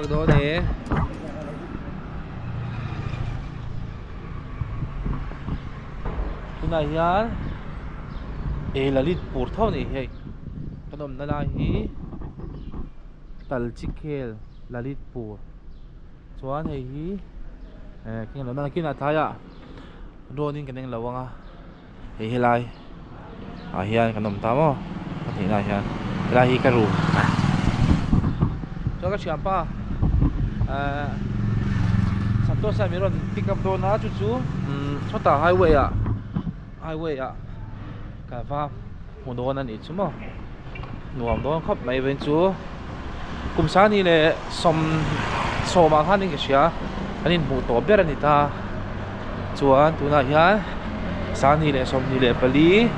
chhuak dawn e. Tunah hian e Lalitpur tho a ni hei kan awmna lai hi Talchikhel Lalitpur chuan hei hi eh keng lohna nakinah tlaiah drone in kan eng lo ang a hei helai ah hian kan awm ta maw ka tihna ah hian helai hi ka room chuan ka thianpa ehh Santosh a min rawn pick up dawn a chu chu umm sawtah highway ah highway ah ka va hmu dawn a nih chu maw nuam dawn khawp mai vawiin chu kum sani leh sawm sawmah khan in ka hria an inhmuh tawh ber a ni ta. Chuan tunah hian 24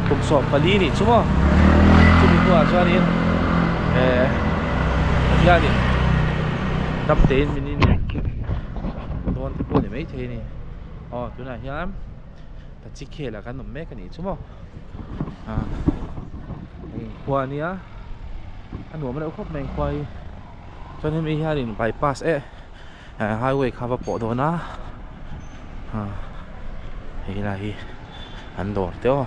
kum 14 nih chu maw chumi hnuah chuanin eh Pathianin dam tein min in dawn te pawh a ni maithei a ni aw tunah hian Tachikhelah kan awm mek a nih chu maw ah inkhua a nia a nuam reuh khawp mai inkhua hi chuan hemi hianin bypass eh. Eh highway kha va pawh dawn a ah hei lai hi an dawr te aw.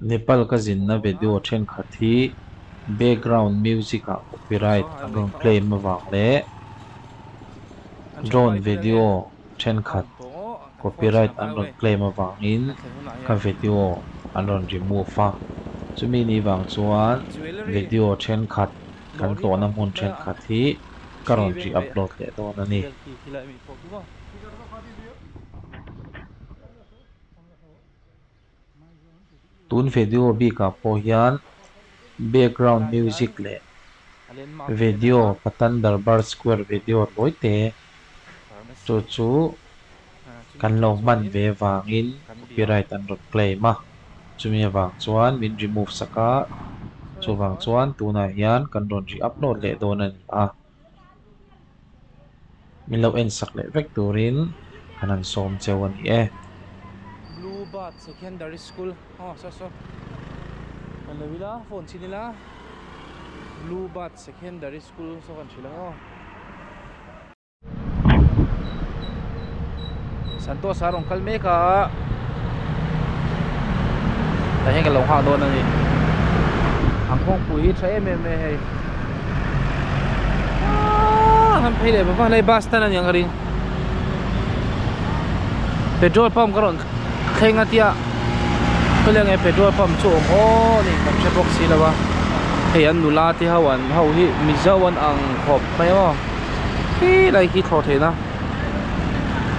Nepal ka zinna video thenkhat hi background music ah copyright an rawn claim avang leh drone video thenkhat copyright an rawn claim avangin ka video an rawn remove a, chumi ni vang chuan video thenkhat kan tlawhna hmun thenkhat hi ka rawn re-upload leh dawn a ni. Tun video bikah pawh hian background music leh video Patan Darbar Square video tawi te chu chu kan lo hman ve vangin copyright an rawn claim a, chumi avang chuan min remove sak a, chuvang chuan tunah hian kan rawn re-upload leh dawn a ni a. Min lo en sak leh vek turin kan han sawm cheu a ni e. Blue Bird Secondary School aw saw saw kan lo ila phone chhin ila Blue Bird Secondary School saw kan hrilh ang aw. Santosh a rawn kal mek a tah hian ka lo nghak dawn a ni an kawngpui hi tha em em mai hei aaa han phei leh va va bus stand a niang ka ring petrol pump ka rawn thleng a tia khawilai nge petrol pump chu awm aw ni kan hre bawk si lo a hei an nula te ho an ho hi mizo an ang khawp mai aw khilai khi thlawh theihna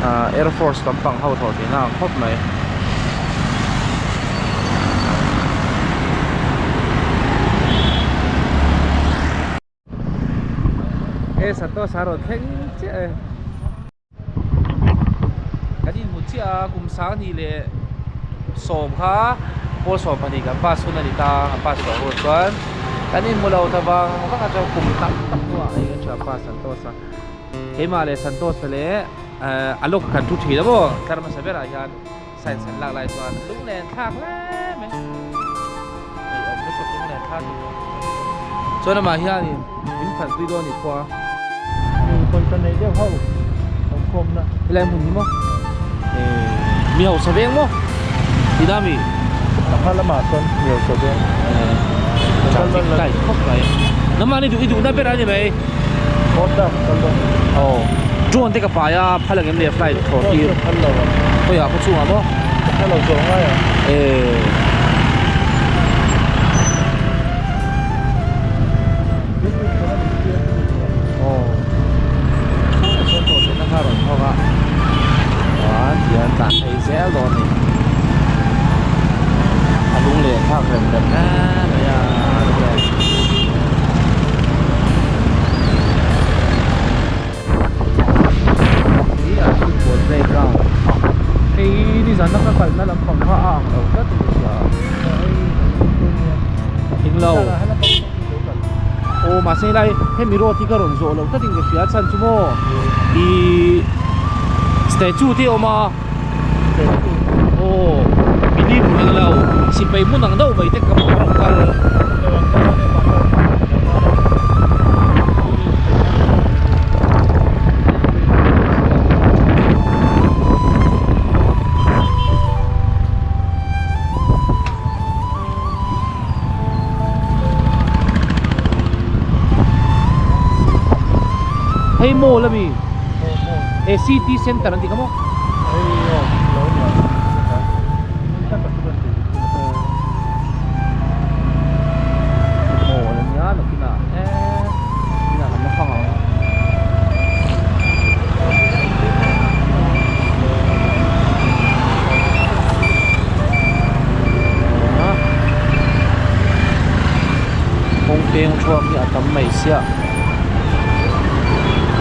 ah air force lampang ho thlawh theihna ang khawp mai. E Santosh a rawn thleng chiah e kan inhmu chiah a kum 2010 kha pawl 12 kan pass hun a ni ta a pass tawh hun chuan kan inhmu lo ta vang vang a chuan kum tam tak hnuah hei kan thianpa Santosh a keimah leh Santosh leh a lawk kan thu thin a maw tlar hmasa berah hian science an lak lai chuan lunglen thlak hle mai hei awm lutuk lunglen thlak lutuk chuan amah hianin min phalh pui dawn a ni khua pawisa nei deuh ho awm khawm na helai hmun hi maw mi hausa veng maw ti da mi a hma lamah chuan mi hausa veng traffic light khawp mai nangmah ni duh i duhna ber a ni mai Honda kal dawn aw drone te ka pai a phal ang em le flight thlawh tir phal lo ang khawiah khaw chungah maw ka lo zawh ngai ang eh aw chuan tawh theihna kha a rawn thawk a chuan tihian tlan phei zel dawn a ni a lung leh thlak rem rem hle mai a Hi an football playground hei nizan a ka kalna lampang kha a ang lo tlat a ni sia englo aw mahse helai hemi road hi ka rawn zawh loh tlatin ka hria a chhan chu maw ihh statue te a awm a aw. Film ang lo sipai hmun ang deuh mai te ka rawn kal. Hei mall ami he city center an tih kha maw mall ania nakinah eee nakinah kan la fang ang. Kawng peng thuam hi a tam mai sia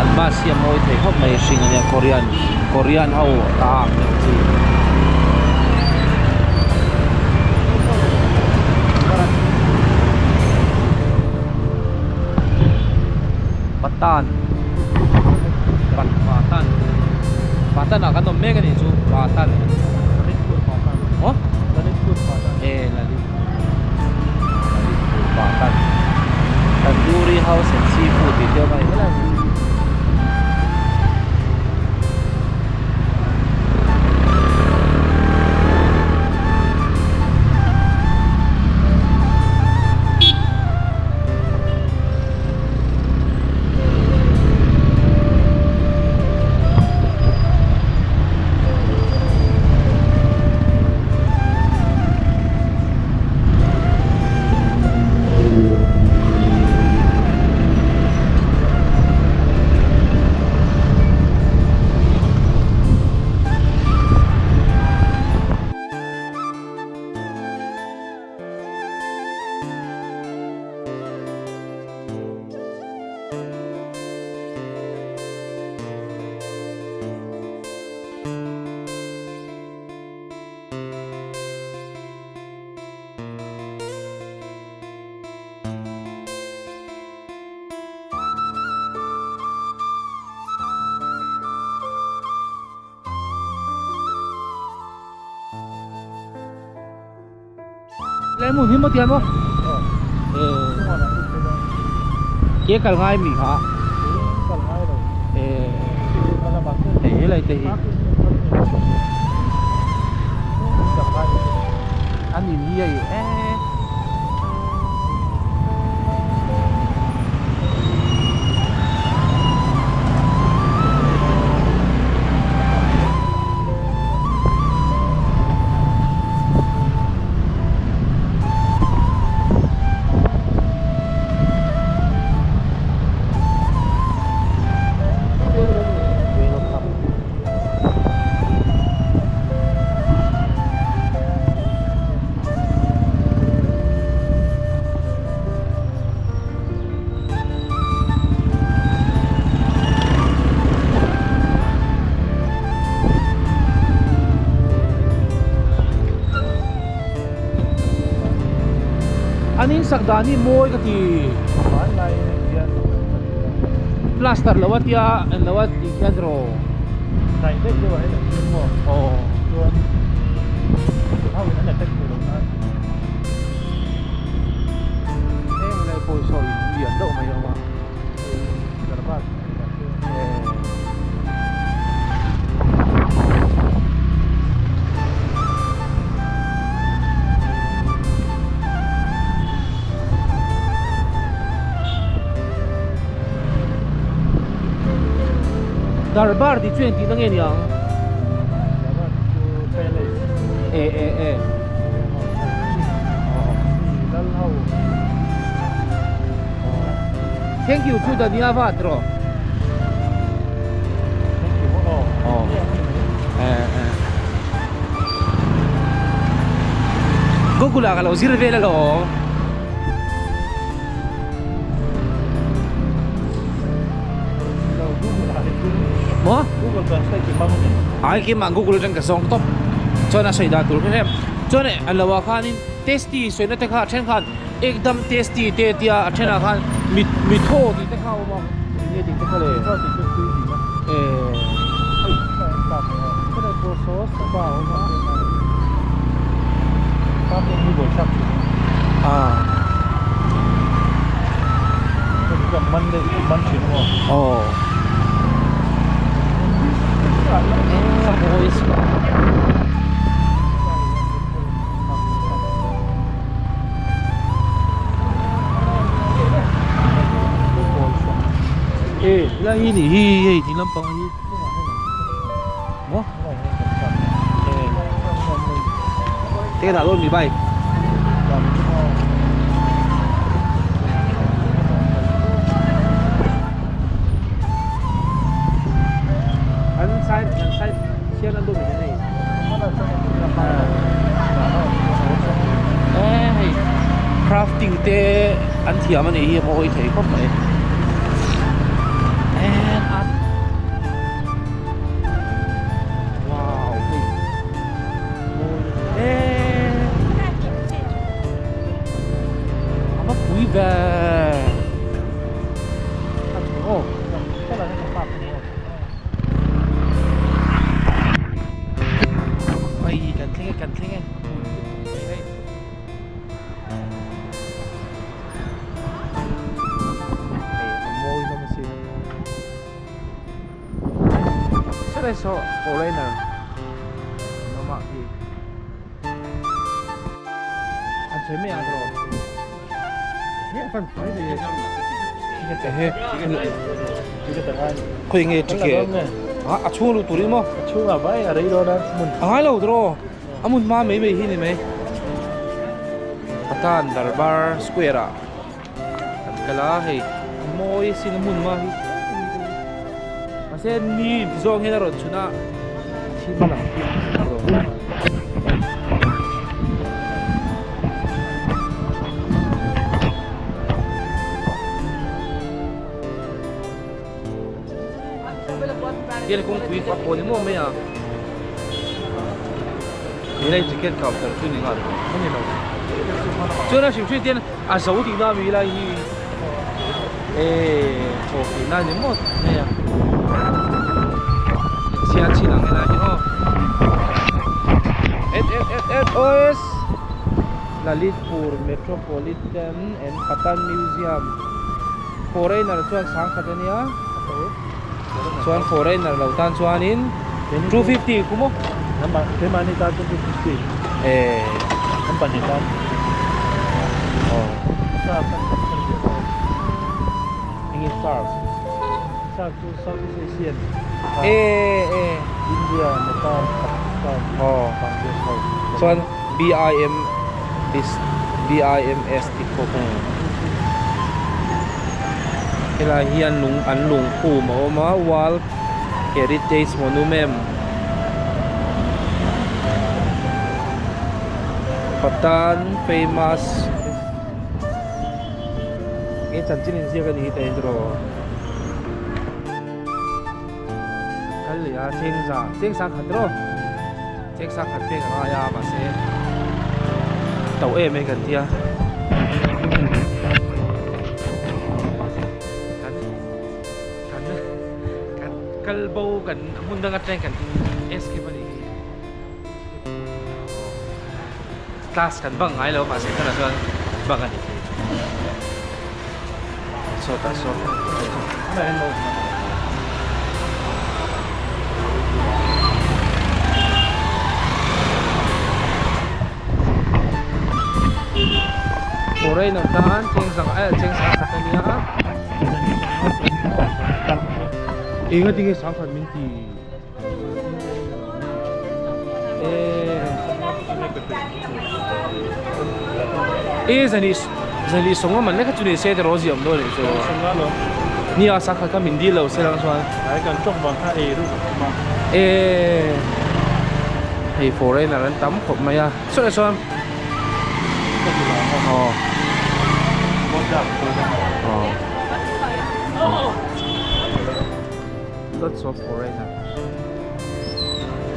an bus hi a mawi thei khawp mai hring ania korean korean ho ta ang deuh chi. Patan Pat Patan Patan ah kan awm mek anih chu Patan Maw E Lalit Lalitpur Patan Tandoori House and Seafood tih te a awm a ni helai hi. Lai hmun hi maw tiang maw ke kal ngai mi kha hei helai te hi an in hi hei eee. An in sak dan hi mawi ka ti plaster lo a tia englo a tih hian rawh aw. Heng lai pawh hi saw in lian deuh mai a awm a Darbar tih chu engtihna nge niang? E e e. Thank you chu Dania va tiraw? Thank you aw. Aw. Eh eh. Google ah ka lo zir vel alawm. Maw? Google Translate ki hmang a ni. Ai keimah Google atang ka zawng tawp. Chuan a sawi dan tur kha em. Chuan an lo ah khanin tasty sawina te kha a then khan ekdam tasty te tia a thenah khan mit mithaw tih te kha a awm a. Enge tih te kha le? Mithaw tih chu tui tih na. Eh. Hei ka en tak mai a. Helai pawh saw sapa a awm a. Parking hi buaithlak thin a. Ah. Hei kan man daih man thin maw? Aw. E lai hi nih hi hei ding lampang hi maw te dah dawn mi bike an side an side hian an dawm in nei e hei crafting te an thiam a nih hi a mawi thei khawp mai and a wow hei mawi e a va pui ve aw. Ai kan thleng e kan thleng e hei a mawi hlawm a sin saw saw foreigner an awm a khi an sawi mai ang erawh Khawi nge ticket a chhung luh tur hi maw a chhungah vai a rei dawn a hmun a ngai lo tawh a hmun hma mai mai hi ni mai Patan Darbar Square ah kan kal a hei a mawi sin a hmun hma hi mahse ni zawng hian a rawn chhun a thim a lang hi. Hian kawngpui a pawn em awm mai a helai ticket counter chu ni nghal a ni lo chuan a hrim hrim hian a zo tihna ami lai hi ehh chaw tihna a ni maw hei a chhiat chin ang helai hi aw et et et et awes Lalitpur Metropolitan and Patan Museum foreigner chuan sangkhat a nia chuan foreigner lo tan chuanin 250 khu maw keimahni tan chuan 250 eh an pahnih tan aw enge SAARC SAARC chu Southeast Asian eh eh India Nepal Pakistan aw Bangladesh ho chuan BIM BIMS tih pawh ka hmu. Helai hian lung an lungphum a awm a World Heritage Monument Patan famous eng chanchin inziak a ni hi ta hian erawh kal leh a chengza chengsa khat rawh. Chek sa khat pek a ngai a mahse to em em kan tia kan kan kan kal bo kan hmun dang atang kan escape a nih hi class kan bang ngai lo mahse tunah chuan bang a ni thei sawtah sawn. Foreigner tan cheng eh cheng sang khat a nia eng a tinge sang khat min ti eh zani zani sawng a man lek kha chu ni se te rawh ziah awm dawn a nih chu nia sangkhat kha min dil lo se lang chuan eh hei foreigner an tam khawp mai a saw leh chuan aw aw. Lots of foreigner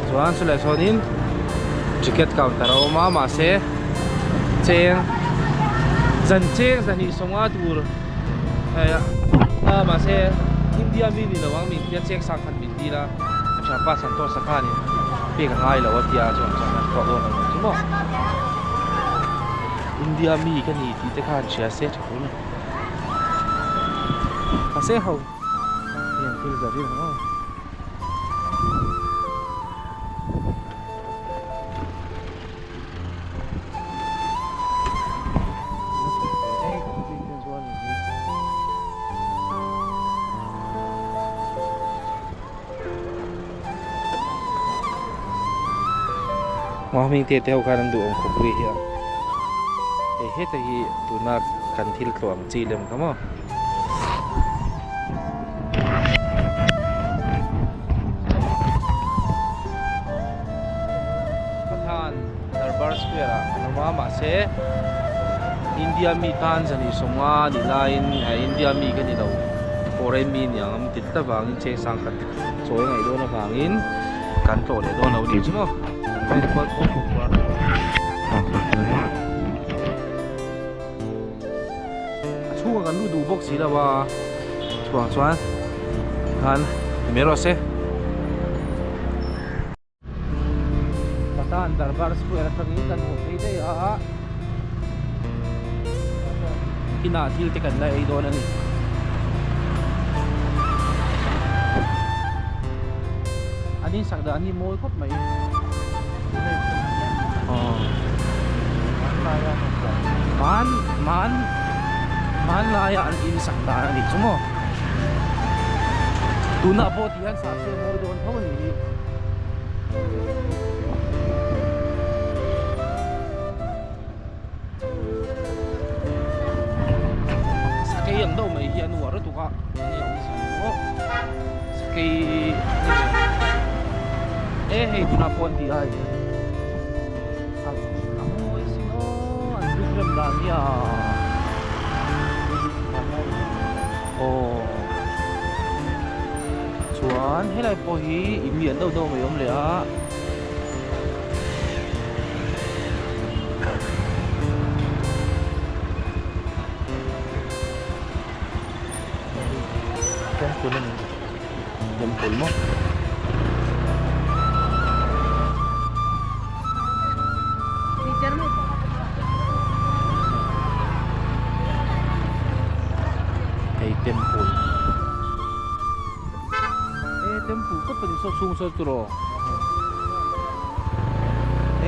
chuan chulai chuanin ticket counter a awm a mahse cheng zan cheng zahnih sawmnga tur hei a mahse India mi ni lo ang min tia cheng sang khat min dil a a thianpa Santosh a khanin pek a ngai lo a tia chuan chuan a chhuah dawn a ni chu maw. India mi ka ni tih te khan hria se tha tur a ni. Mahse ho hian thil za rin ang aw. Hming te te ho khan an duh awm khawp ri hi a hei heta hi tuna kan thil tlawh ang chi lem kha maw. Pathan Darbar Square ah an awm a mahse India mi tan zani sawmnga ni laiin India mi ka ni lo foreign mi ni ang a ti tlat avangin cheng sangkhat chawi ngaih dawn avangin kan tlawh leh dawn lo tih chu maw kan en kual kual kual a. A chhungah kan lut duh bawk si lo a chhuah chuan tikhan ti mai rawh se. Patan Darbar Square atangin kan haw phei daih a inah thil te kan la ei dawn a ni. An insak dan hi mawi khawp mai. Man man hmanlaia an insak dan a nih chu maw tunah pawh ti hian sah se mawi dawn tho a nih hi. Sakei ang deuh mai hi an uar lutuk a enge awm zia ni maw sakei e hei tunah pawh an tih ai a mawi sin aw an rik rem dan hi a aw chuan helai pawh hi in lian deuh deuh mai a awm leh a. Temple a ni temple maw hei temple e temple tawp a ni saw chhung saw tiraw.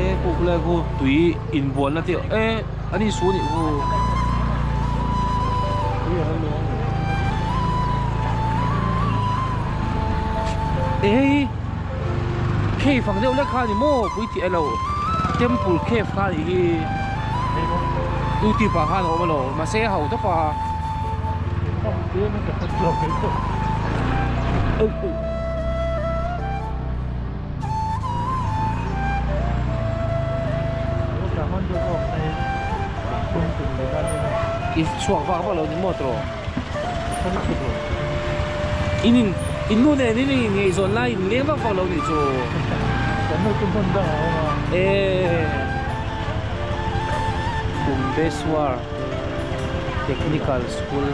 E kuk le khu tui inbualna te e an insu a nih khu e hei cave ang deuh lek kha a ni maw pui tih elo temple cave kha a nih hi youtube ah khan a awm alawm mahse a ho tawp a. I chhuak vak vak lo ni maw tawh in in in nu nen in in ngaihzawn lai in leng vak vak lo nih chu e Kumbeswar Technical School.